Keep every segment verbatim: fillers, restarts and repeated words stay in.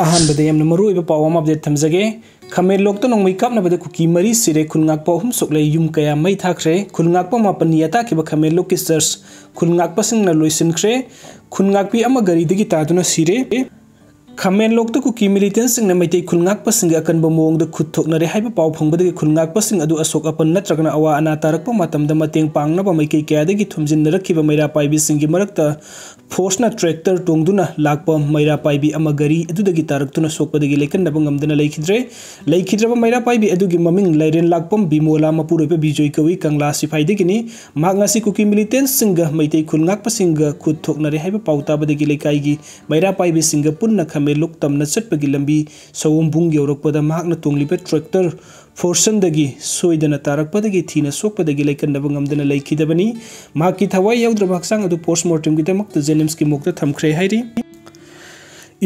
ꯑꯍꯥꯟꯕꯗ ꯌꯥꯝꯅ ꯃꯔꯨꯑꯣꯏꯕ ꯄꯥꯎ ꯑꯃ ꯑꯞꯗꯦꯠ ꯊꯝꯖꯒꯦ꯫ ꯈꯥꯃꯦꯟꯂꯣꯛꯇ ꯅꯣꯡꯃꯩ ꯀꯥꯞꯅꯕꯗ ꯀꯨꯀꯤ ꯃꯔꯤ ꯁꯤꯔꯦ, ꯈꯨꯟ ꯉꯥꯛꯄ ꯑꯍꯨꯝ ꯁꯣꯛꯂꯦ, ꯌꯨꯝ ꯀꯌꯥ ꯃꯩ ꯊꯥꯈ꯭ꯔꯦ꯫ ꯈꯨꯟ ꯉꯥꯛꯄ ꯃꯥꯄꯟ ꯌꯥꯇꯥꯈꯤꯕ ꯈꯥꯃꯦꯟꯂꯣꯛꯀꯤ ꯆꯔꯆ ꯈꯨꯟ ꯉꯥꯛꯄꯁꯤꯡꯅ ꯂꯣꯏꯁꯤꯟꯈ꯭ꯔꯦ꯫ ꯈꯨꯟ ꯉꯥꯛꯄꯤ ꯑꯃ ꯒꯥꯔꯤꯗꯒꯤ ꯇꯥꯗꯨꯅ ꯁꯤꯔꯦ꯫ ꯈꯥꯃꯦꯟꯂꯣꯛꯇ ꯀꯨꯀꯤ ꯃꯤꯂꯤꯇꯦꯟꯁꯤꯡꯅ ꯃꯩꯇꯩ ꯈꯨꯟ ꯉꯥꯛꯄꯁꯤꯡꯒ ꯑꯀꯟꯕ ꯃꯑꯣꯡꯗ ꯈꯨꯠ ꯊꯣꯛꯅꯔꯦ ꯍꯥꯏꯕ ꯄꯥꯎ ꯐꯪꯕꯗꯒꯤ ꯈꯨꯟ ꯉꯥꯛꯄꯁꯤꯡ ꯑꯗꯨ ꯑꯁꯣꯛ ꯑꯄꯟ ꯅꯠꯇ꯭ꯔꯒꯅ ꯑꯋꯥ ꯑꯅꯥ ꯇꯥꯔꯛꯄ ꯃꯇꯝꯗ ꯃꯇꯦꯡ ꯄꯥꯡꯅꯕ ꯃꯥꯏꯀꯩ ꯀꯌꯥꯗꯒꯤ ꯊꯨꯝꯖꯤꯟꯅꯔꯛꯈꯤꯕ ꯃꯩꯔꯥ ꯄꯥꯏꯕꯤꯁꯤꯡꯒꯤ ꯃꯔꯛꯇ ꯐꯣꯔꯁꯅ ꯇ꯭ꯔꯦꯛꯇꯔ ꯇꯣꯡꯗꯨꯅ ꯂꯥꯛꯄ ꯃꯩꯔꯥ ꯄꯥꯏꯕꯤ ꯑꯃ ꯒꯥꯔꯤ ꯑꯗꯨꯗꯒꯤ ꯇꯥꯔꯛꯇꯨꯅ ꯁꯣꯛꯄꯗꯒꯤ ꯂꯩꯀꯟꯅꯕ ꯉꯝꯗꯅ ꯂꯩꯈꯤꯗ꯭ꯔꯦ꯫ ꯂꯩꯈꯤꯗ꯭ꯔꯕ ꯃꯩꯔꯥ ꯄꯥꯏꯕꯤ ꯑꯗꯨꯒꯤ ꯃꯃꯤꯡ ꯂꯥꯏꯔꯦꯟ ꯂꯥꯛꯄꯝ ꯕꯤꯃꯣꯂꯥ, ꯃꯄꯨꯔꯣꯏꯕ ꯕꯤꯖꯣꯏ ꯀꯧꯏ, ꯀꯪꯂꯥ ꯁꯤꯐꯥꯏꯗꯒꯤꯅꯤ꯫ ꯃꯍꯥꯛ ꯉꯁꯤ ꯀꯨꯀꯤ ꯃꯤꯂꯤꯇꯦꯟꯁꯤꯡꯒ ꯃꯩꯇꯩ ꯈꯨꯟ ꯉꯥꯛꯄꯁꯤꯡꯒ ꯈꯨꯠ ꯊꯣꯛꯅꯔꯦ ꯍꯥꯏꯕ ꯄꯥꯎ ꯇꯥꯕꯗꯒꯤ ꯂꯩꯀꯥꯏꯒꯤ ꯃꯩꯔꯥ ꯄꯥꯏꯕꯤꯁꯤꯡꯒ ꯄꯨꯟꯅ ꯈꯥꯃꯦꯟꯂꯣꯛ ꯇꯝꯅ ꯆꯠꯄꯒꯤ ꯂꯝꯕꯤ ꯁꯑꯣꯝꯕꯨꯡ ꯌꯧꯔꯛꯄꯗ ꯃꯍꯥꯛꯅ ꯇꯣꯡꯂꯤꯕ ꯇ꯭ꯔꯦꯛꯇꯔ ꯐꯣꯔꯁꯟꯗꯒꯤ ꯁꯣꯏꯗꯅ ꯇꯥꯔꯛꯄꯗꯒꯤ ꯊꯤꯅ ꯁꯣꯛꯄꯗꯒꯤ ꯂꯩꯀꯟꯅꯕ ꯉꯝꯗꯅ ꯂꯩꯈꯤꯗꯕꯅꯤ꯫ ꯃꯍꯥꯛꯀꯤ ꯊꯋꯥꯏ ꯌꯥꯎꯗ꯭ꯔꯕ ꯍꯛꯆꯥꯡ ꯑꯗꯨ ꯄꯣꯁꯃꯣꯔꯇꯦꯝꯒꯤꯗꯃꯛꯇ ꯖꯦꯅꯤꯝꯁꯀꯤ ꯃꯣꯔꯒꯇ ꯊꯝꯈ꯭ꯔꯦ ꯍꯥꯏꯔꯤ꯫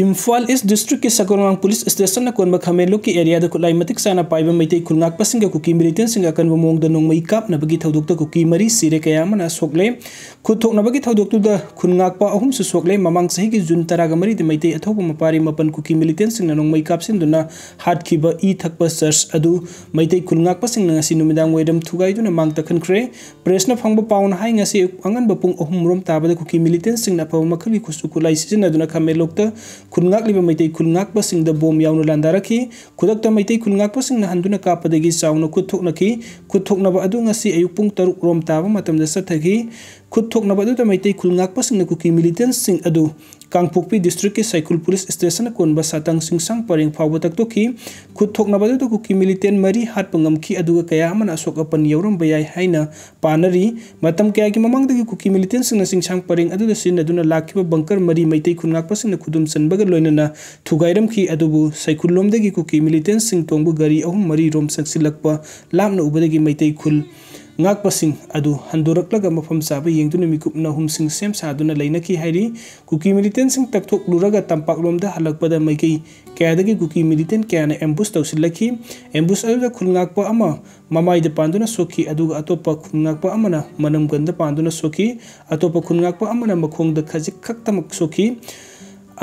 ꯏꯝꯐꯥꯜ ꯏꯁ ꯗꯤꯁꯇ꯭ꯔꯤꯛꯀꯤ ꯁꯒꯣꯜꯕꯟ ꯄꯨꯂꯤꯁ ꯁ꯭ꯇꯦꯁꯟꯅ ꯀꯣꯟꯕ ꯈꯥꯃꯦꯟꯂꯣꯛꯀꯤ ꯑꯦꯔꯤꯌꯥꯗ ꯈꯨꯠꯂꯥꯏ ꯃꯇꯤꯛ ꯆꯥꯅ ꯄꯥꯏꯕ ꯃꯩꯇꯩ ꯈꯨꯟ ꯉꯥꯛꯄꯁꯤꯡꯒ ꯀꯨꯀꯤ ꯃꯤꯂꯤꯇꯦꯟꯁꯤꯡꯒ ꯑꯀꯟꯕ ꯃꯑꯣꯡꯗ ꯅꯣꯡꯃꯩ ꯀꯥꯞꯅꯕꯒꯤ ꯊꯧꯗꯣꯛꯇ ꯀꯨꯀꯤ ꯃꯔꯤ ꯁꯤꯔꯦ, ꯀꯌꯥ ꯑꯃꯅ ꯁꯣꯛꯂꯦ꯫ ꯈꯨꯠ ꯊꯣꯛꯅꯕꯒꯤ ꯊꯧꯗꯣꯛꯇꯨꯗ ꯈꯨꯟ ꯉꯥꯛꯄ ꯑꯍꯨꯝꯁꯨ ꯁꯣꯛꯂꯦ꯫ ꯃꯃꯥꯡ ꯆꯍꯤꯒꯤ ꯖꯨꯟ ꯇꯔꯥꯒ ꯃꯔꯤꯗ ꯃꯩꯇꯩ ꯑꯊꯧꯕ ꯃꯄꯥꯔꯤ ꯃꯥꯄꯟ ꯀꯨꯀꯤ ꯃꯤꯂꯤꯇꯦꯟꯁꯤꯡꯅ ꯅꯣꯡꯃꯩ ꯀꯥꯞꯁꯤꯟꯗꯨꯅ ꯍꯥꯠꯈꯤꯕ ꯏ ꯊꯛꯄ ꯆꯔꯆ ꯑꯗꯨ ꯃꯩꯇꯩ ꯈꯨꯟ ꯉꯥꯛꯄꯁꯤꯡꯅ ꯉꯁꯤ ꯅꯨꯃꯤꯗꯥꯡ ꯋꯥꯏꯔꯝ ꯊꯨꯒꯥꯏꯗꯨꯅ ꯃꯥꯡ ꯇꯥꯛꯍꯟꯈ꯭ꯔꯦ꯫ ꯄ꯭ꯔꯦꯁꯅ ꯐꯪꯕ ꯄꯥꯎꯅ ꯍꯥꯏ, ꯉꯁꯤ ꯑꯌꯨꯛ ꯑꯉꯟꯕ ꯄꯨꯡ ꯑꯍꯨꯝ ꯔꯣꯝ ꯇꯥꯕꯗ ꯀꯨꯀꯤ ꯃꯤꯂꯤꯇꯦꯟꯁꯤꯡꯅ ꯑꯐꯕ ꯃꯈꯜꯒꯤ ꯈꯨꯠꯁꯨ ꯈꯨꯠꯂꯥꯏ ꯁꯤꯖꯤꯟꯅꯗꯨꯅ ꯈꯥꯃꯦꯟꯂꯣꯛꯇ ꯈꯨꯟ ꯉꯥꯛꯂꯤꯕ ꯃꯩꯇꯩ ꯈꯨꯟ ꯉꯥꯛꯄꯁꯤꯡꯗ ꯕꯣꯝ ꯌꯥꯎꯅ ꯂꯥꯟꯗꯥꯔꯛꯈꯤ꯫ ꯈꯨꯗꯛꯇ ꯃꯩꯇꯩ ꯈꯨꯟ ꯉꯥꯛꯄꯁꯤꯡꯅ ꯍꯟꯗꯨꯅ ꯀꯥꯞꯄꯗꯒꯤ ꯆꯥꯎꯅ ꯈꯨꯠ ꯊꯣꯛꯅꯈꯤ꯫ ꯈꯨꯠ ꯊꯣꯛꯅꯕ ꯑꯗꯨ ꯉꯁꯤ ꯑꯌꯨꯛ ꯄꯨꯡ ꯇꯔꯨꯛ ꯔꯣꯝ ꯇꯥꯕ ꯃꯇꯝꯗ ꯆꯠꯊꯈꯤ꯫ ꯈꯨꯠ ꯊꯣꯛꯅꯕ ꯑꯗꯨꯗ ꯃꯩꯇꯩ ꯈꯨꯜ ꯉꯥꯛꯄꯁꯤꯡꯅ ꯀꯨꯀꯤ ꯃꯤꯂꯤꯇꯦꯟꯁꯤꯡ ꯑꯗꯨ ꯀꯥꯡꯄꯣꯛꯄꯤ ꯗꯤꯁꯇ꯭ꯔꯤꯛꯀꯤ ꯁꯥꯏꯈꯨꯜ ꯄꯨꯂꯤꯁ ꯁ꯭ꯇꯦꯁꯟꯅ ꯀꯣꯟꯕ ꯁꯥꯇꯪ ꯆꯤꯡꯁꯥꯡ ꯄꯔꯦꯡ ꯐꯥꯎꯕ ꯇꯛꯊꯣꯛꯈꯤ꯫ ꯈꯨꯠ ꯊꯣꯛꯅꯕ ꯑꯗꯨꯗ ꯀꯨꯀꯤ ꯃꯤꯂꯤꯇꯦꯟ ꯃꯔꯤ ꯍꯥꯠꯄ ꯉꯝꯈꯤ, ꯑꯗꯨꯒ ꯀꯌꯥ ꯑꯃꯅ ꯑꯁꯣꯛ ꯑꯄꯟ ꯌꯥꯎꯔꯝꯕ ꯌꯥꯏ ꯍꯥꯏꯅ ꯄꯥꯅꯔꯤ꯫ ꯃꯇꯝ ꯀꯌꯥꯒꯤ ꯃꯃꯥꯡꯗꯒꯤ ꯀꯨꯀꯤ ꯃꯤꯂꯤꯇꯦꯟꯁꯤꯡꯅ ꯆꯤꯡꯁꯥꯡ ꯄꯔꯦꯡ ꯑꯗꯨꯗ ꯁꯤꯖꯤꯟꯅꯗꯨꯅ ꯂꯥꯛꯈꯤꯕ ꯕꯪꯀꯔ ꯃꯔꯤ ꯃꯩꯇꯩ ꯈꯨꯟ ꯉꯥꯛꯄꯁꯤꯡꯅ ꯈꯨꯗꯨꯝ ꯆꯟꯕꯒ ꯂꯣꯏꯅꯅ ꯊꯨꯒꯥꯏꯔꯝꯈꯤ꯫ ꯑꯗꯨꯕꯨ ꯁꯥꯏꯈꯨꯜꯂꯣꯝꯗꯒꯤ ꯀꯨꯀꯤ ꯃꯤꯂꯤꯇꯦꯟꯁꯤꯡ ꯇꯣꯡꯕ ꯒꯥꯔꯤ ꯑꯍꯨꯝ ꯃꯔꯤ ꯔꯣꯝ ꯆꯪꯁꯤꯜꯂꯛꯄ ꯂꯥꯞꯅ ꯎꯕꯗꯒꯤ ꯃꯩꯇꯩ ꯈꯨꯜ ꯉꯥꯛꯄꯁꯤꯡ ꯑꯗꯨ ꯍꯟꯗꯣꯔꯛꯂꯒ ꯃꯐꯝ ꯆꯥꯕ ꯌꯦꯡꯗꯨꯅ ꯃꯤꯀꯨꯞꯅ ꯑꯍꯨꯝꯁꯤꯡ ꯁꯦꯝ ꯁꯥꯗꯨꯅ ꯂꯩꯅꯈꯤ ꯍꯥꯏꯔꯤ꯫ ꯀꯨꯀꯤ ꯃꯤꯂꯤꯇꯦꯟꯁꯤꯡ ꯇꯛꯊꯣꯛꯂꯨꯔꯒ ꯇꯝꯄꯥꯛꯂꯣꯝꯗ ꯍꯜꯂꯛꯄꯗ ꯃꯥꯏꯀꯩ ꯀꯌꯥꯗꯒꯤ ꯀꯨꯀꯤ ꯃꯤꯂꯤꯇꯦꯟ ꯀꯌꯥꯅ ꯑꯦꯝꯕꯨꯁ ꯇꯧꯁꯤꯜꯂꯛꯈꯤ꯫ ꯑꯦꯝꯕꯨꯁ ꯑꯗꯨꯗ ꯈꯨꯜ ꯉꯥꯛꯄ ꯑꯃ ꯃꯃꯥꯏꯗ ꯄꯥꯟꯗꯨꯅ ꯁꯣꯛꯈꯤ, ꯑꯗꯨꯒ ꯑꯇꯣꯞꯄ ꯈꯨꯜ ꯉꯥꯛꯄ ꯑꯃꯅ ꯃꯅꯝꯒꯟꯗ ꯄꯥꯟꯗꯨꯅ ꯁꯣꯛꯈꯤ꯫ ꯑꯇꯣꯞꯄ ꯈꯨꯜ ꯉꯥꯛꯄ ꯑꯃꯅ ꯃꯈꯣꯡꯗ ꯈꯖꯤꯛ ꯈꯛꯇꯃꯛ ꯁꯣꯛꯈꯤ꯫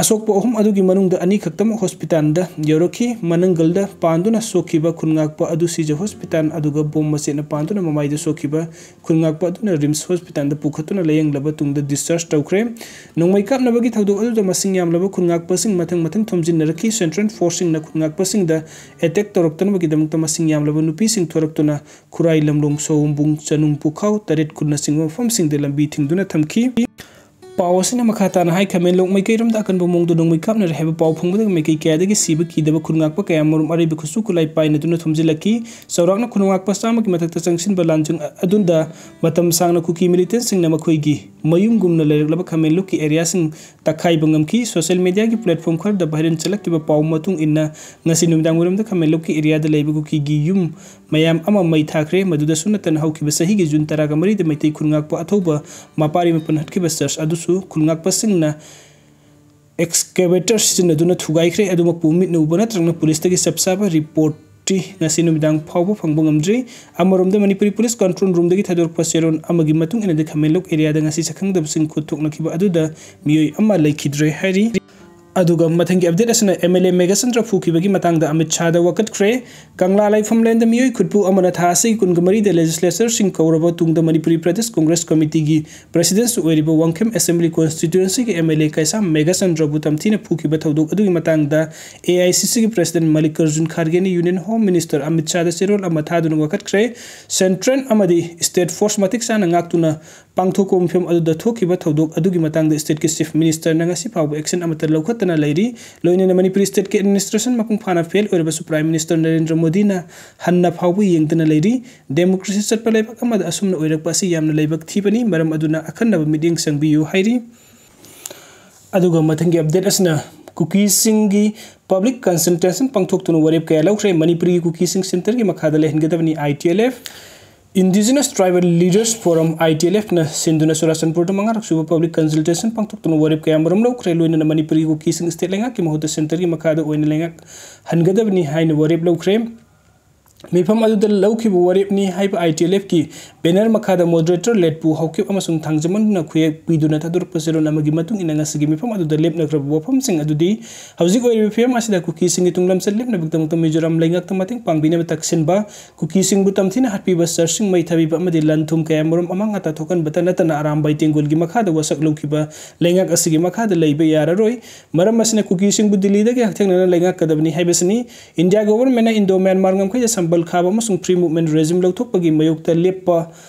ꯑꯁꯣꯛꯄ ꯑꯍꯨꯝ ꯑꯗꯨꯒꯤ ꯃꯅꯨꯡꯗ ꯑꯅꯤ ꯈꯛꯇꯃꯛ ꯍꯣꯁꯄꯤꯇꯥꯜꯗ ꯌꯧꯔꯛꯈꯤ꯫ ꯃꯅꯪꯒꯜꯗ ꯄꯥꯟꯗꯨꯅ ꯁꯣꯛꯈꯤꯕ ꯈꯨꯟꯉꯥꯛꯄ ꯑꯗꯨ ꯁꯤꯖ ꯍꯣꯁꯄꯤꯇꯥꯜ ꯑꯗꯨꯒ ꯕꯣꯝ ꯃꯆꯦꯠꯅ ꯄꯥꯟꯗꯨꯅ ꯃꯃꯥꯏꯗ ꯁꯣꯛꯈꯤꯕ ꯈꯨꯟꯉꯥꯛꯄ ꯑꯗꯨꯅ ꯔꯤꯝꯁ ꯍꯣꯁꯄꯤꯇꯥꯜꯗ ꯄꯨꯈꯠꯇꯨꯅ ꯂꯥꯌꯦꯡꯂꯕ ꯇꯨꯡꯗ discharge ꯇꯧꯈ꯭ꯔꯦ꯫ ꯅꯣꯡꯃꯩ ꯀꯥꯞꯅꯕꯒꯤ ꯊꯧꯗꯣꯛ ꯑꯗꯨꯗ ꯃꯁꯤꯡ ꯌꯥꯝꯂꯕ ꯈꯨꯟꯉꯥꯛꯄꯁꯤꯡ ꯃꯊꯪ ꯃꯊꯪ ꯊꯣꯝꯖꯤꯟꯅꯔꯛꯈꯤ꯫ Central Forceꯁꯤꯡꯅ ꯈꯨꯟꯉꯥꯛꯄꯁꯤꯡꯗ attack ꯇꯧꯔꯛꯇꯅꯕꯒꯤꯗꯃꯛꯇ ꯃꯁꯤꯡ ꯌꯥꯝꯂꯕ ꯅꯨꯄꯤꯁꯤꯡ ꯊꯣꯔꯛꯇꯨꯅ ꯈꯨꯔꯥꯏ, ꯂꯝꯂꯣꯡ, ꯁꯑꯣꯝꯕꯨꯡ, ꯆꯅꯨꯡ, ꯄꯨꯈꯥꯎ, ꯇꯔꯦꯠ ꯈꯨꯟꯅꯆꯤꯡꯕ ꯃꯐꯝꯁꯤꯡꯗ ꯂꯝꯕꯤ ꯊꯤꯡꯗꯨꯅ ꯊꯝꯈꯤ꯫ ꯄꯥꯎ ꯑꯁꯤꯅ ꯃꯈꯥ ꯇꯥꯅ ꯍꯥꯏ, ꯈꯥꯃꯦꯟꯂꯣꯛ ꯃꯥꯏꯀꯩꯔꯣꯝꯗ ꯑꯀꯟꯕ ꯃꯑꯣꯡꯗ ꯅꯣꯡꯃꯩ ꯀꯥꯞꯅꯔꯦ ꯍꯥꯏꯕ ꯄꯥꯎ ꯐꯪꯕꯗꯒꯤ ꯃꯥꯏꯀꯩ ꯀꯌꯥꯗꯒꯤ ꯁꯤꯕ ꯀꯤꯗꯕ ꯈꯨꯟꯉꯥꯛꯄ ꯀꯌꯥꯃꯔꯨꯝ ꯑꯔꯩꯕ ꯈꯨꯠꯁꯨ ꯈꯨꯠꯂꯥꯏ ꯄꯥꯏꯅꯗꯨꯅ ꯊꯣꯝꯖꯤꯜꯂꯛꯈꯤ꯫ ꯆꯥꯎꯔꯥꯛꯅ ꯈꯨꯟꯉꯥꯛꯄ ꯆꯥꯝꯃꯒꯤ ꯃꯊꯛꯇ ꯆꯪꯁꯤꯟꯕ ꯂꯥꯟꯖꯪ ꯑꯗꯨꯗ ꯃꯇꯝ ꯁꯥꯡꯅ ꯀꯨꯀꯤ militantꯁꯤꯡꯅ ꯃꯈꯣꯏꯒꯤ ꯃꯌꯨꯝꯒꯨꯝꯅ ꯂꯩꯔꯛꯂꯕ ꯈꯥꯃꯦꯟꯂꯣꯛꯀꯤ areaꯁꯤꯡ ꯇꯛꯈꯥꯏꯕ ꯉꯝꯈꯤ꯫ Social mediaꯒꯤ platform ꯈꯔꯗ viral ꯆꯠꯂꯛꯈꯤꯕ ꯄꯥꯎ ꯃꯇꯨꯡ ꯏꯟꯅ, ꯉꯁꯤ ꯅꯨꯃꯤꯗꯥꯡ ꯋꯥꯏꯔꯝꯗ ꯈꯥꯃꯦꯟꯂꯣꯛꯀꯤ areaꯗ ꯂꯩꯕ ꯀꯨꯀꯤꯒꯤ ꯌꯨꯝ ꯃꯌꯥꯝ ꯑꯃ ꯃꯩ ꯊꯥꯈ꯭ꯔꯦ꯫ ꯃꯗꯨꯗꯁꯨ ꯅꯠꯇꯅ ꯍꯧꯈꯤꯕ ꯆꯍꯤꯒꯤ June ꯇꯔꯥꯒ ꯃꯔꯤꯗ ꯃꯩꯇꯩ ꯈꯨꯟꯉꯥꯛꯄ ꯑꯊꯧꯕ ꯃꯄꯥꯔꯤ ꯃꯄꯨꯟ ꯍꯠꯈꯤꯕ church ꯑꯗꯨꯁꯨ ꯈꯨꯟꯉꯥꯛꯄꯁꯤꯡꯅ excavator ꯁꯤꯖꯤꯟꯅꯗꯨꯅ ꯊꯨꯒꯥꯏꯈ꯭ꯔꯦ꯫ ꯑꯗꯨꯃꯛꯄꯨ ꯃꯤꯠꯅ ꯎꯕ ꯅꯠꯇ꯭ꯔꯒꯅ policeꯇꯒꯤ ꯆꯞ ꯆꯥꯕ reportꯇꯤ ꯉꯁꯤ ꯅꯨꯃꯤꯗꯥꯡ ꯐꯥꯎꯕ ꯐꯪꯕ ꯉꯝꯗ꯭ꯔꯤ꯫ ꯑꯃꯔꯣꯝꯗ ꯃꯅꯤꯄꯨꯔꯤ police control roomꯗꯒꯤ ꯊꯥꯗꯣꯔꯛꯄ ꯆꯦꯔꯣꯜ ꯑꯃꯒꯤ ꯃꯇꯨꯡ ꯏꯟꯅꯗꯤ ꯈꯥꯃꯦꯟꯂꯣꯛ areaꯗ ꯉꯁꯤ ꯁꯛꯈꯪꯗꯕꯁꯤꯡ ꯈꯨꯠ ꯊꯣꯛꯅꯈꯤꯕ ꯑꯗꯨꯗ ꯃꯤꯑꯣꯏ ꯑꯃ ꯂꯩꯈꯤꯗ꯭ꯔꯦ ꯍꯥꯏꯔꯤ꯫ ꯑꯗꯨꯒ ꯃꯊꯪꯒꯤ update ꯑꯁꯤꯅ MLA ꯃꯦꯘꯆꯟꯗ꯭ꯔ ꯐꯨꯈꯤꯕꯒꯤ ꯃꯇꯥꯡꯗ ꯑꯃꯤꯠ ꯁꯥꯍꯗ ꯋꯥꯀꯠꯈ꯭ꯔꯦ꯫ ꯀꯪꯂꯥ ꯂꯥꯏꯐꯝꯂꯦꯟꯗ ꯃꯤꯑꯣꯏ ꯈꯨꯠꯄꯨ ꯑꯃꯅ ꯊꯥ ꯑꯁꯤꯒꯤ ꯀꯨꯟꯒ ꯃꯔꯤꯗ legislatureꯁꯤꯡ ꯀꯧꯔꯕ ꯇꯨꯡꯗ ꯃꯅꯤꯄꯨꯔꯤ ꯄ꯭ꯔꯗꯦꯁ ꯀꯣꯡꯒ꯭ꯔꯦꯁ ꯀꯃꯤꯇꯤꯒꯤ presidentꯁꯨ ꯑꯣꯏꯔꯤꯕ ꯋꯥꯡꯈꯦꯝ assembly constituencyꯒꯤ MLA ꯀꯩꯁꯥꯝ ꯃꯦꯘꯆꯟꯗ꯭ꯔꯕꯨ ꯇꯝꯊꯤꯅ ꯐꯨꯈꯤꯕ ꯊꯧꯗꯣꯛ ꯑꯗꯨꯒꯤ ꯃꯇꯥꯡꯗ AICCꯒꯤ president ꯃꯜꯂꯤꯀꯥꯔꯖꯨꯟ ꯈꯥꯔꯒꯦꯅ Union Home Minister Amit ꯁꯥꯍꯗ ꯆꯦꯔꯣꯜ ꯑꯃ ꯊꯥꯗꯨꯅ ꯋꯥꯀꯠꯈ꯭ꯔꯦ꯫ Central ꯑꯃꯗꯤ state force ꯃꯇꯤꯛ ꯆꯥꯅ ꯉꯥꯛꯇꯨꯅ ꯄꯥꯡꯊꯣꯛꯄ ꯃꯐꯝ ꯑꯗꯨꯗ ꯊꯣꯛꯈꯤꯕ ꯊꯧꯗꯣꯛ ꯑꯗꯨꯒꯤ ꯃꯇꯥꯡꯗ stateꯀꯤ chief ministerꯅ ꯉꯁꯤ ꯐꯥꯎꯕ action ꯑꯃꯠꯇ ꯂꯧꯈꯠꯇꯅ ꯂꯩꯔꯤ꯫ ꯂꯣꯏꯅꯅ ꯃꯅꯤꯄꯨꯔꯤ stateꯀꯤ administration ꯃꯄꯨꯡ ꯐꯥꯅ fail ꯑꯣꯏꯔꯕꯁꯨ Prime Minister ꯅꯔꯦꯟꯗ꯭ꯔ ꯃꯣꯗꯤꯅ ꯍꯟꯅ ꯐꯥꯎꯕ ꯌꯦꯡꯗꯅ ꯂꯩꯔꯤ꯫ Democracy ꯆꯠꯄ ꯂꯩꯕꯥꯛ ꯑꯃꯗ ꯑꯁꯨꯝꯅ ꯑꯣꯏꯔꯛꯄ ꯑꯁꯤ ꯌꯥꯝꯅ ꯂꯥꯏꯕꯛ ꯊꯤꯕꯅꯤ꯫ ꯃꯔꯝ ꯑꯗꯨꯅ ꯑꯈꯟꯅꯕ ꯃꯤꯠꯌꯦꯡ ꯆꯪꯕꯤꯌꯨ ꯍꯥꯏꯔꯤ꯫ ꯑꯗꯨꯒ ꯃꯊꯪꯒꯤ update ꯑꯁꯤꯅ ꯀꯨꯀꯤꯁꯤꯡꯒꯤ public consultation ꯄꯥꯡꯊꯣꯛꯇꯨꯅ ꯋꯥꯔꯦꯞ ꯀꯌꯥ ꯂꯧꯈ꯭ꯔꯦ꯫ ꯃꯅꯤꯄꯨꯔꯒꯤ ꯀꯨꯀꯤꯁꯤꯡ centreꯒꯤ ꯃꯈꯥꯗ ꯂꯩꯍꯟꯒꯗꯕꯅꯤ꯫ ITLF, Indigenous Tribal Leaders Forum, ITLFꯅ ꯁꯤꯟꯗꯨꯅ ꯆꯨꯔꯥꯆꯥꯟꯄꯨꯔꯗ ꯃꯉꯥꯔꯛ ꯁꯨꯕ public consultation ꯄꯥꯡꯊꯣꯛꯇꯨꯅ ꯋꯥꯔꯦꯞ ꯀꯌꯥ ꯃꯔꯨꯝ ꯂꯧꯈ꯭ꯔꯦ꯫ ꯂꯣꯏꯅꯅ ꯃꯅꯤꯄꯨꯔꯒꯤ ꯀꯨꯀꯤꯁꯤꯡ state ꯂꯩꯉꯥꯛꯀꯤ ꯃꯍꯨꯠꯇ centreꯒꯤ ꯃꯈꯥꯗ ꯑꯣꯏꯅ ꯂꯩꯉꯥꯛ ꯍꯟꯒꯗꯕꯅꯤ ꯍꯥꯏꯅ ꯋꯥꯔꯦꯞ ꯂꯧꯈ꯭ꯔꯦ꯫ ꯃꯤꯐꯝ ꯑꯗꯨꯗ ꯂꯧꯈꯤꯕ ꯋꯥꯔꯦꯞꯅꯤ ꯍꯥꯏꯕ ITLFꯀꯤ banner ꯃꯈꯥꯗ moderator ꯂꯦꯠꯄꯨ ꯍꯧꯈꯤꯕ ꯑꯃꯁꯨꯡ ꯊꯥꯡꯖꯃꯟꯗꯨꯅ ꯈꯨꯌꯦꯛ ꯄꯤꯗꯨꯅ ꯊꯥꯗꯣꯔꯛꯄ ꯆꯦꯔꯣꯜ ꯑꯃꯒꯤ ꯃꯇꯨꯡ ꯏꯟꯅ ꯉꯁꯤꯒꯤ ꯃꯤꯐꯝ ꯑꯗꯨꯗ ꯂꯦꯞꯅꯈ꯭ꯔꯕ ꯋꯥꯐꯝꯁꯤꯡ ꯑꯗꯨꯗꯤ ꯍꯧꯖꯤꯛ ꯑꯣꯏꯔꯤꯕ ꯐꯤꯕꯝ ꯑꯁꯤꯗ ꯀꯨꯀꯤꯁꯤꯡꯒꯤ ꯇꯨꯡꯂꯝꯆꯠ ꯂꯦꯞꯅꯕꯒꯤꯗꯃꯛꯇ ꯃꯤꯖꯣꯔꯥꯝ ꯂꯩꯉꯥꯛꯇ ꯃꯇꯦꯡ ꯄꯥꯡꯕꯤꯅꯕ ꯇꯛꯁꯤꯟꯕ, ꯀꯨꯀꯤꯁꯤꯡꯕꯨ ꯇꯝꯊꯤꯅ ꯍꯥꯠꯄꯤꯕ, ꯆꯔꯆꯁꯤꯡ ꯃꯩ ꯊꯥꯕꯤꯕ ꯑꯃꯗꯤ ꯂꯟ ꯊꯨꯝ ꯀꯌꯥ ꯃꯔꯨꯝ ꯑꯃꯥꯡ ꯑꯇꯥ ꯊꯣꯛꯍꯟꯕꯇ ꯅꯠꯇꯅ ꯑꯔꯥꯝꯕꯥꯏ ꯇꯦꯡꯒꯣꯜꯒꯤ ꯃꯈꯥꯗ ꯋꯥꯁꯛ ꯂꯧꯈꯤꯕ ꯂꯩꯉꯥꯛ ꯑꯁꯤꯒꯤ ꯃꯈꯥꯗ ꯂꯩꯕ ꯌꯥꯔꯔꯣꯏ꯫ ꯃꯔꯝ ꯑꯁꯤꯅ ꯀꯨꯀꯤꯁꯤꯡꯕꯨ ꯗꯤꯜꯂꯤꯗꯒꯤ ꯍꯛꯊꯦꯡꯅꯅ ꯂꯩꯉꯥꯛꯀꯗꯕꯅꯤ ꯍꯥꯏꯕꯁꯤꯅꯤ꯫ ꯏꯟꯗꯤꯌꯥ ꯒꯣꯚꯔꯟꯃꯦꯟꯠꯅ ꯏꯟꯗꯣ ꯃ꯭ꯌꯥꯟꯃꯥꯔ ꯉꯝꯈꯩꯗ ꯁꯝꯕꯜ ꯈꯥꯕ ꯑꯃꯁꯨꯡ free movement regime ꯂꯧꯊꯣꯛꯄꯒꯤ ꯃꯥꯌꯣꯛꯇ ꯂꯦꯞꯄ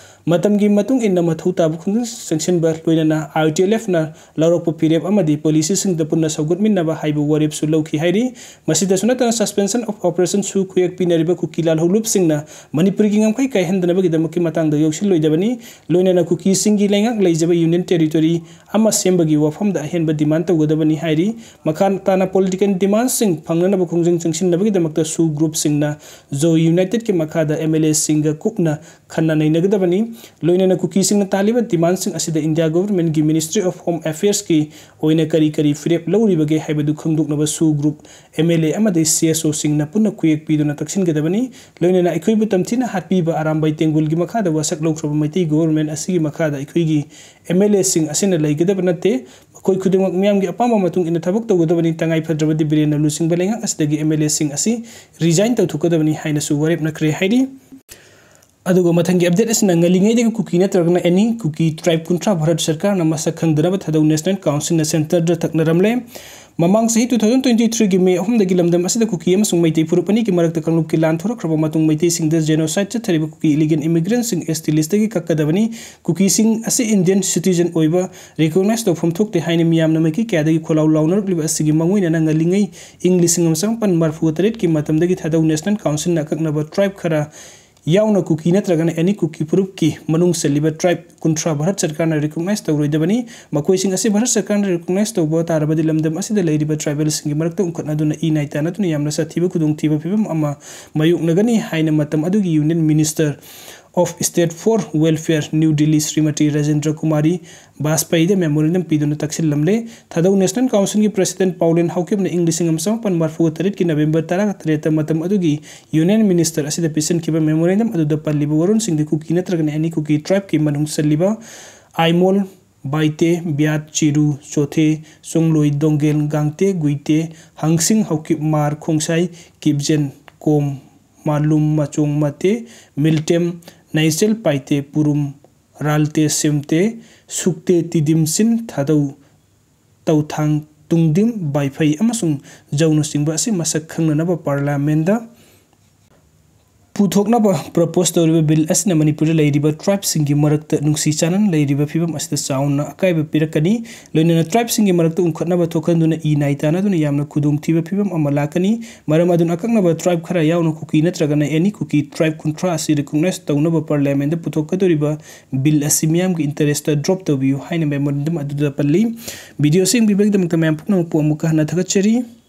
ꯃꯇꯝꯒꯤ ꯃꯇꯨꯡ ꯏꯟꯅ ꯃꯊꯧ ꯇꯥꯕ ꯈꯣꯡꯖꯪ ꯆꯪꯁꯤꯟꯕ, ꯂꯣꯏꯅꯅ ITLFꯅ ꯂꯧꯔꯛꯄ ꯐꯤꯔꯦꯞ ꯑꯃꯗꯤ ꯄꯣꯂꯤꯁꯤꯁꯤꯡꯗ ꯄꯨꯟꯅ ꯁꯧꯒꯠꯃꯤꯟꯅꯕ ꯍꯥꯏꯕ ꯋꯥꯔꯦꯞꯁꯨ ꯂꯧꯈꯤ ꯍꯥꯏꯔꯤ꯫ ꯃꯁꯤꯗꯁꯨ ꯅꯠꯇꯅ suspension of operationꯁꯨ ꯈꯨꯌꯦꯛ ꯄꯤꯅꯔꯤꯕ ꯀꯨꯀꯤ ꯂꯥꯜꯍꯧꯂꯨꯞꯁꯤꯡꯅ ꯃꯅꯤꯄꯨꯔꯒꯤ ꯉꯝꯈꯩ ꯀꯥꯏꯍꯟꯗꯅꯕꯒꯤꯗꯃꯛꯀꯤ ꯃꯇꯥꯡꯗ ꯌꯥꯎꯁꯤꯜꯂꯣꯏꯗꯕꯅꯤ꯫ ꯂꯣꯏꯅꯅ ꯀꯨꯀꯤꯁꯤꯡꯒꯤ ꯂꯩꯉꯥꯛ ꯂꯩꯖꯕ Union Territory ꯑꯃ ꯁꯦꯝꯕꯒꯤ ꯋꯥꯐꯝꯗ ꯑꯍꯦꯟꯕ demand ꯇꯧꯒꯗꯕꯅꯤ ꯍꯥꯏꯔꯤ꯫ ꯃꯈꯥ ꯇꯥꯅ political demandꯁꯤꯡ ꯐꯪꯅꯅꯕ ꯈꯣꯡꯖꯪ ꯆꯪꯁꯤꯟꯅꯕꯒꯤꯗꯃꯛꯇ SoO groupꯁꯤꯡꯅ Zo Unitedꯀꯤ ꯃꯈꯥꯗ MLAꯁꯤꯡꯒ ꯀꯨꯞꯅ ꯈꯟꯅ ꯅꯩꯅꯒꯗꯕꯅꯤ꯫ ꯂꯣꯏꯅꯅ ꯀꯨꯀꯤꯁꯤꯡꯅ ꯇꯥꯜꯂꯤꯕ demandꯁꯤꯡ ꯑꯁꯤꯗ ꯏꯟꯗꯤꯌꯥ ꯒꯣꯚꯔꯟꯃꯦꯟꯠꯀꯤ Ministry of Home Affairsꯀꯤ ꯑꯣꯏꯅ ꯀꯔꯤ ꯀꯔꯤ ꯐꯤꯔꯦꯞ ꯂꯧꯔꯤꯕꯒꯦ ꯍꯥꯏꯕꯗꯨ ꯈꯪꯗꯣꯛꯅꯕ SoO group, MLA ꯑꯃꯗꯤ CSOꯁꯤꯡꯅ ꯄꯨꯟꯅ ꯈꯨꯌꯦꯛ ꯄꯤꯗꯨꯅ ꯇꯛꯁꯤꯟꯒꯗꯕꯅꯤ꯫ ꯂꯣꯏꯅꯅ ꯑꯩꯈꯣꯏꯕꯨ ꯇꯝꯊꯤꯅ ꯍꯥꯠꯄꯤꯕ ꯑꯔꯥꯝꯕꯥꯏ ꯇꯦꯡꯒꯣꯜꯒꯤ ꯃꯈꯥꯗ ꯋꯥꯁꯛ ꯂꯧꯈ꯭ꯔꯕ ꯃꯩꯇꯩ ꯒꯣꯚꯔꯟꯃꯦꯟꯠ ꯑꯁꯤꯒꯤ ꯃꯈꯥꯗ ꯑꯩꯈꯣꯏꯒꯤ MLAꯁꯤꯡ ꯑꯁꯤꯅ ꯂꯩꯒꯗꯕ ꯅꯠꯇꯦ꯫ ꯃꯈꯣꯏ ꯈꯨꯗꯤꯡꯃꯛ ꯃꯤꯌꯥꯝꯒꯤ ꯑꯄꯥꯝꯕ ꯃꯇꯨꯡ ꯏꯟꯅ ꯊꯕꯛ ꯇꯧꯒꯗꯕꯅꯤ꯫ ꯇꯉꯥꯏ ꯐꯗ꯭ꯔꯕꯗꯤ ꯕꯤꯔꯦꯟꯅ ꯂꯨꯆꯤꯡꯕ ꯂꯩꯉꯥꯛ ꯑꯁꯤꯗꯒꯤ MLAꯁꯤꯡ ꯑꯁꯤ resign ꯇꯧꯊꯣꯛꯀꯗꯕꯅꯤ ꯍꯥꯏꯅꯁꯨ ꯋꯥꯔꯦꯞꯅꯈ꯭ꯔꯦ ꯍꯥꯏꯔꯤ꯫ ꯑꯗꯨꯒ ꯃꯊꯪꯒꯤ update ꯑꯁꯤꯅ ꯉꯜꯂꯤꯉꯩꯗꯒꯤ ꯀꯨꯀꯤ ꯅꯠꯇ꯭ꯔꯒꯅ any ꯀꯨꯀꯤ tribe ꯀꯨꯟꯊ꯭ꯔꯥ ꯚꯥꯔꯠ ꯁꯔꯀꯥꯔꯅ ꯃꯁꯛ ꯈꯪꯗꯅꯕ ꯊꯥꯗꯧ National Councilꯅ centreꯗ ꯊꯛꯅꯔꯝꯂꯦ꯫ ꯃꯃꯥꯡ ꯆꯍꯤ two thousand twenty threeꯒꯤ May ꯑꯍꯨꯝꯗꯒꯤ ꯂꯝꯗꯝ ꯑꯁꯤꯗ ꯀꯨꯀꯤ ꯑꯃꯁꯨꯡ ꯃꯩꯇꯩ ꯐꯨꯔꯨꯞ ꯑꯅꯤꯒꯤ ꯃꯔꯛꯇ ꯀꯥꯡꯂꯨꯞꯀꯤ ꯂꯥꯟ ꯊꯣꯔꯛꯈ꯭ꯔꯕ ꯃꯇꯨꯡ ꯃꯩꯇꯩꯁꯤꯡꯗ genocide ꯆꯠꯊꯔꯤꯕ ꯀꯨꯀꯤ illegal immigrantꯁꯤꯡ ST listꯇꯒꯤ ꯀꯛꯀꯗꯕꯅꯤ꯫ ꯀꯨꯀꯤꯁꯤꯡ ꯑꯁꯤ Indian citizen ꯑꯣꯏꯕ recognize ꯇꯧꯐꯝ ꯊꯣꯛꯇꯦ ꯍꯥꯏꯅ ꯃꯤꯌꯥꯝꯅ ꯃꯥꯏꯀꯩ ꯀꯌꯥꯗꯒꯤ ꯈꯣꯜꯂꯥꯎ ꯂꯥꯎꯅꯔꯛꯂꯤꯕ ꯑꯁꯤꯒꯤ ꯃꯥꯡꯑꯣꯏꯅꯅ ꯉꯜꯂꯤꯉꯩ ꯏꯪ ꯂꯤꯁꯤꯡ ꯑꯃ ꯆꯃꯥꯄꯟ ꯃꯔꯤꯐꯨ ꯇꯔꯦꯠꯀꯤ ꯃꯇꯝꯗꯒꯤ ꯊꯥꯗꯧ National Councilꯅ ꯑꯀꯛꯅꯕ tribe ꯈꯔ ꯌꯥꯎꯅ ꯀꯨꯀꯤ ꯅꯠꯇ꯭ꯔꯒꯅ any ꯀꯨꯀꯤ ꯐꯨꯔꯨꯞꯀꯤ ꯃꯅꯨꯡ ꯆꯜꯂꯤꯕ tribe ꯀꯨꯟꯊ꯭ꯔꯥ ꯚꯥꯔꯠ ꯁꯔꯀꯥꯔꯅ recognize ꯇꯧꯔꯣꯏꯗꯕꯅꯤ꯫ ꯃꯈꯣꯏꯁꯤꯡ ꯑꯁꯤ ꯚꯥꯔꯠ ꯁꯔꯀꯥꯔꯅ recognize ꯇꯧꯕ ꯇꯥꯔꯕꯗꯤ ꯂꯝꯗꯝ ꯑꯁꯤꯗ ꯂꯩꯔꯤꯕ tribalꯁꯤꯡꯒꯤ ꯃꯔꯛꯇ ꯎꯪꯈꯠꯅꯗꯨꯅ ꯏ ꯅꯥꯏ ꯇꯥꯅꯗꯨꯅ ꯌꯥꯝꯅ ꯁꯥꯊꯤꯕ ꯈꯨꯗꯣꯡꯊꯤꯕ ꯐꯤꯕꯝ ꯑꯃ ꯃꯥꯌꯣꯛꯅꯒꯅꯤ ꯍꯥꯏꯅ ꯃꯇꯝ ꯑꯗꯨꯒꯤ Union Minister of State for Welfare, New Delhi, Srimati Rajendra Kumari Vajpeyiꯗ memorandum ꯄꯤꯗꯨꯅ ꯇꯛꯁꯤꯜꯂꯝꯂꯦ꯫ ꯊꯥꯗꯧ National Councilꯒꯤ President ꯄꯥꯎꯂꯦꯟ ꯍꯥꯎꯀꯤꯞꯅ ꯏꯪ ꯂꯤꯁꯤꯡ ꯑꯃ ꯆꯃꯥꯄꯟ ꯃꯔꯤꯐꯨꯒ ꯇꯔꯦꯠꯀꯤ November ꯇꯔꯥꯇꯔꯦꯠꯇ ꯃꯇꯝ ꯑꯗꯨꯒꯤ Union Minister ꯑꯁꯤꯗ ꯄꯤꯁꯤꯟꯈꯤꯕ memorandum ꯑꯗꯨꯗ ꯄꯜꯂꯤꯕ ꯋꯥꯔꯣꯜꯁꯤꯡꯗꯤ ꯀꯨꯀꯤ ꯅꯠꯇ꯭ꯔꯒꯅ ꯑꯦꯅꯤ ꯀꯨꯀꯤ tribeꯀꯤ ꯃꯅꯨꯡ ꯆꯜꯂꯤꯕ ꯑꯥꯏꯃꯣꯜ, ꯕꯥꯏꯇꯦ, ꯕꯤꯌꯥꯠ, ꯆꯤꯔꯨ, ꯆꯣꯊꯦ, ꯆꯣꯡꯂꯣꯏ, ꯗꯣꯡꯒꯦꯜ, ꯒꯥꯡꯇꯦ, ꯒꯨꯏꯇꯦ, ꯍꯪꯁꯤꯡ, ꯍꯧꯀꯤꯞ, ꯃꯥꯔ, ꯈꯣꯡꯁꯥꯏ, ꯀꯤꯞꯖꯦꯟ, ꯀꯣꯝ, ꯃꯥꯂꯨꯝ, ꯃꯆꯣꯡ, ꯃꯇꯦ, ꯃꯤꯜꯇꯦꯝ, ꯅꯥꯏꯆꯦꯜ, ꯄꯥꯏꯇꯦ, ꯄꯨꯔꯨꯝ, ꯔꯥꯜꯇꯦ, ꯁꯤꯝꯇꯦ, ꯁꯨꯛꯇꯦ, ꯇꯤꯗꯤꯝꯁꯤꯟ, ꯊꯥꯗꯧ, ꯇꯧꯊꯥꯡ, ꯇꯨꯡꯗꯤꯝ, ꯕꯥꯏꯐꯩ ꯑꯃꯁꯨꯡ ꯖꯧꯅꯆꯤꯡꯕ ꯑꯁꯤ ꯃꯁꯛ ꯈꯪꯅꯅꯕ Parliamentꯗ ꯄꯨꯊꯣꯛꯅꯕ propose ꯇꯧꯔꯤꯕ bill ꯑꯁꯤꯅ ꯃꯅꯤꯄꯨꯔꯗ ꯂꯩꯔꯤꯕ tribeꯁꯤꯡꯒꯤ ꯃꯔꯛꯇ ꯅꯨꯡꯁꯤ ꯆꯥꯟꯅꯅ ꯂꯩꯔꯤꯕ ꯐꯤꯕꯝ ꯑꯁꯤꯗ ꯆꯥꯎꯅ ꯑꯀꯥꯏꯕ ꯄꯤꯔꯛꯀꯅꯤ꯫ ꯂꯣꯏꯅꯅ tribeꯁꯤꯡꯒꯤ ꯃꯔꯛꯇ ꯎꯪꯈꯠꯅꯕ ꯊꯣꯛꯍꯟꯗꯨꯅ ꯏ ꯅꯥꯏ ꯇꯥꯟꯅꯗꯨꯅ ꯌꯥꯝꯅ ꯈꯨꯗꯣꯡꯊꯤꯕ ꯐꯤꯕꯝ ꯑꯃ ꯂꯥꯛꯀꯅꯤ꯫ ꯃꯔꯝ ꯑꯗꯨꯅ ꯑꯀꯛꯅꯕ tribe ꯈꯔ ꯌꯥꯎꯅ ꯀꯨꯀꯤ ꯅꯠꯇ꯭ꯔꯒꯅ ꯑꯦꯅꯤ ꯀꯨꯀꯤ tribe ꯀꯨꯟꯊ꯭ꯔꯥ ꯑꯁꯤ recognize ꯇꯧꯅꯕ Parliamentꯗ ꯄꯨꯊꯣꯛꯀꯗꯧꯔꯤꯕ bill ꯑꯁꯤ ꯃꯤꯌꯥꯝꯒꯤ interestꯇ drop ꯇꯧꯕꯤꯌꯨ ꯍꯥꯏꯅ memorandum ꯑꯗꯨꯗ ꯄꯜꯂꯤ꯫ Video ꯑꯁꯤ ꯌꯦꯡꯕꯤꯕꯒꯤꯗꯃꯛꯇ ꯃꯌꯥꯝ ꯄꯨꯝꯅꯃꯛꯄꯨ ꯑꯃꯨꯛꯀ ꯍꯟꯅ ꯊꯥꯒꯠꯆꯔꯤ꯫